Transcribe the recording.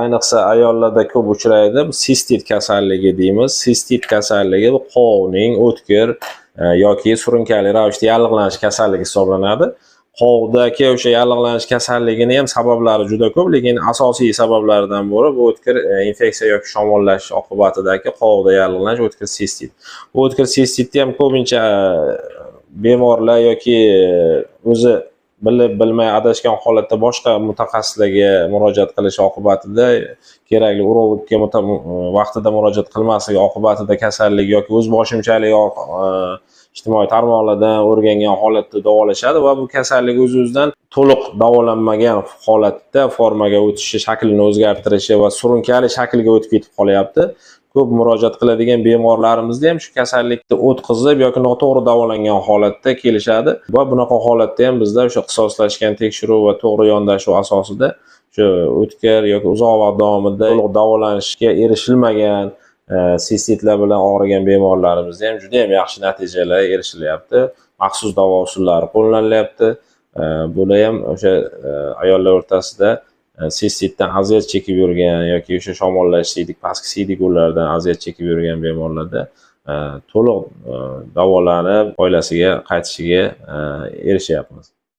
Ayniqsa ayollarda ko'p uchraydi. Bu sistit kasalligi deymiz. Sistit kasalligi bu qovning o'tkir yoki surunkali ravishda yallig'lanish kasalligi hisoblanadi. Qovdagi o'sha yallig'lanish kasalligini ham sabablari juda ko'p, lekin asosiy sabablaridan biri bu o'tkir infeksiya yoki shamollash oqibatidagi qovda yallig'lanish, o'tkir sistit. Bu o'tkir sistitni ham ko'pincha bemorlar yoki o'zi bilib bilmay adashgan holatda boshqa mutaxassislarga murojaat qilish oqibatida, kerakli urologga vaqtida murojaat qilmasligi oqibatida kasallik yoki o'z boshimchalik ijtimoiy tarmoqlardan o'rgangan holatda davolashadi va bu kasallik o'z-o'zidan to'liq davolanmagan holatda formaga o'tishi, shaklini o'zgartirishi va surunkali shaklga o'tib ketib qolyapti. Ko'p murojaat qiladigan bemorlarimizda ham shu kasallikni o'tkazib yoki noto'g'ri davolangan holatda kelishadi va bunaqa holatda ham bizda o'sha ixtisoslashgan tekshiruv va to'g'ri yondashuv asosida shu o'tkir yoki uzoq vaqt davomida to'liq davolanishga erishilmagan sistitlar bilan og'rigan bemorlarimizda ham juda ham yaxshi natijalar erishilyapti. Maxsus davo usullari qo'llanilyapti. Bular ham o'sha ayollar o'rtasida sistitdan aziyat chekib yurgan yoki o'sha shamollash, siydik, pastki siydik yo'llaridan aziyat chekib yurgan bemorlarda to'liq davolanib, oilasiga qaytishiga erishyapmiz.